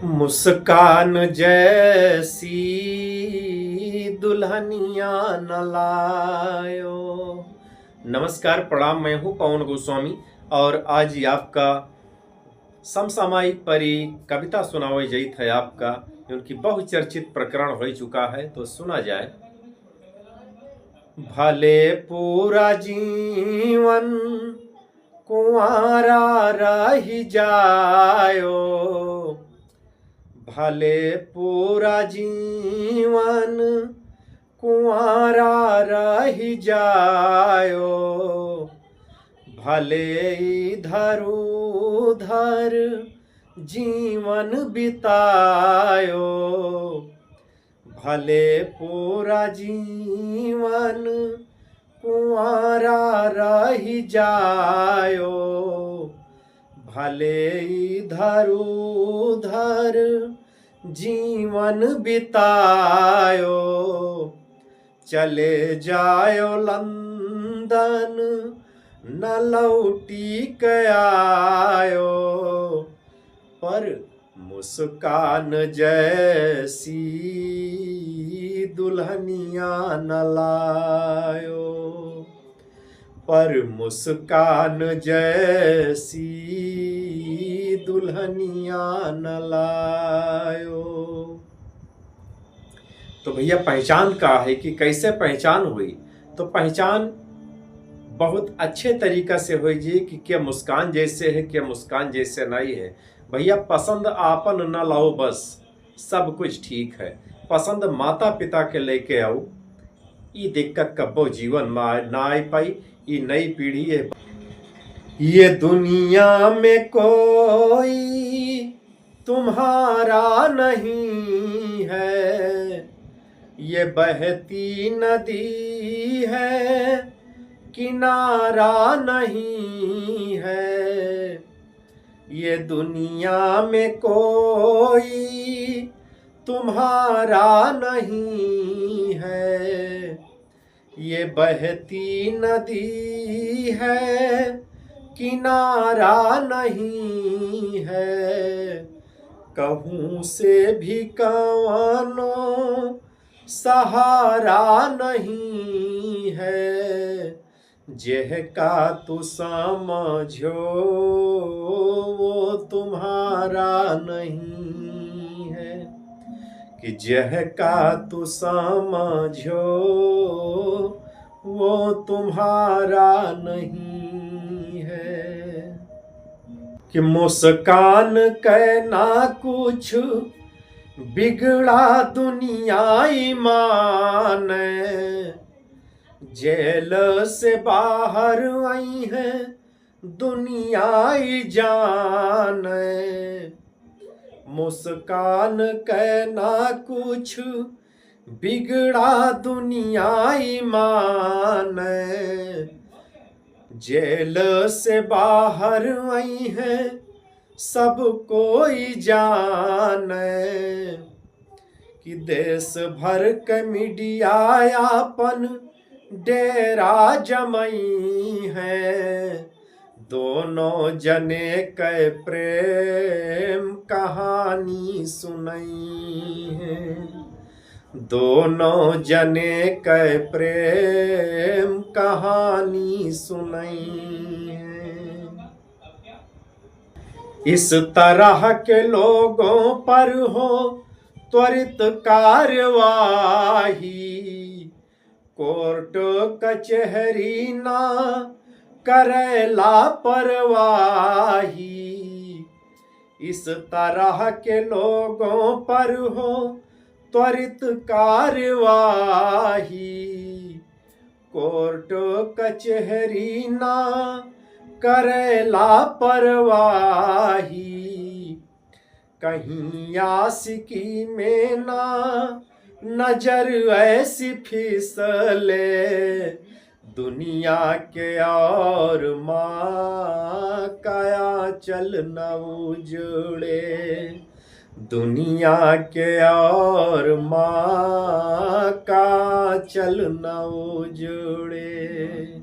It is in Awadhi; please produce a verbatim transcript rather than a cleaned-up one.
मुस्कान जैसी दुल्हनिया न लायो। नमस्कार, प्रणाम, मैं हूँ पवन गोस्वामी और आज ही आपका समसामयिक परी कविता सुनावे जइत है आपका, जो उनकी बहुचर्चित प्रकरण हो चुका है, तो सुना जाए। भले पूरा जीवन कुंवारा रह जायो, भले पूरा जीवन कुंवारा रह जायो, भले इधर उधर जीवन बितायो, भले पूरा जीवन कुंवारा रह जायो, भले इधर उधर जीवन बितायो, चले जायो लंदन न लौटी के आयो, पर मुस्कान जैसी दुल्हनिया न लायो, पर मुस्कान जैसी दुल्हनिया न लायो। तो भैया, पहचान का है कि कैसे पहचान हुई? तो पहचान बहुत अच्छे तरीका से होई जी कि क्या मुस्कान जैसे है, क्या मुस्कान जैसे नहीं है। भैया, पसंद आपन न लाओ, बस सब कुछ ठीक है। पसंद माता पिता के लेके आओ, ई दिक्कत कब्बो जीवन में आए, ना आई पाई। ई नई पीढ़ी है। ये दुनिया में कोई तुम्हारा नहीं है, ये बहती नदी है, किनारा नहीं है। ये दुनिया में कोई तुम्हारा नहीं है, ये बहती नदी है, किनारा नहीं है। कहूँ से भी कवानो सहारा नहीं है। जेह का तू समझो, वो तुम्हारा नहीं है, कि जेह का तू समझो, वो तुम्हारा नहीं है। कि मुस्कान के ना कुछ बिगड़ा दुनिया ईमान, जेल से बाहर आई है दुनिया ई जान। मुस्कान के ना कुछ बिगड़ा दुनिया ईमान, जेल से बाहर आई है सब कोई जान। कि देश भर के मीडिया आपन डेरा जमई है, दोनों जने के प्रेम कहानी सुनई है, दोनों जने के प्रेम कहानी सुनई है। इस तरह के लोगों पर हो त्वरित कार्यवाही, कोर्ट कचहरी ना करे लापरवाही। इस तरह के लोगों पर हो त्वरित कार्यवाही, कोर्ट कचहरी ना करे लापरवाही। कहीं आशिकी में ना नजर ऐसी फिसले, दुनिया के और माँ का आँचल न उजड़े, दुनिया के और माँ का आँचल न उजड़े।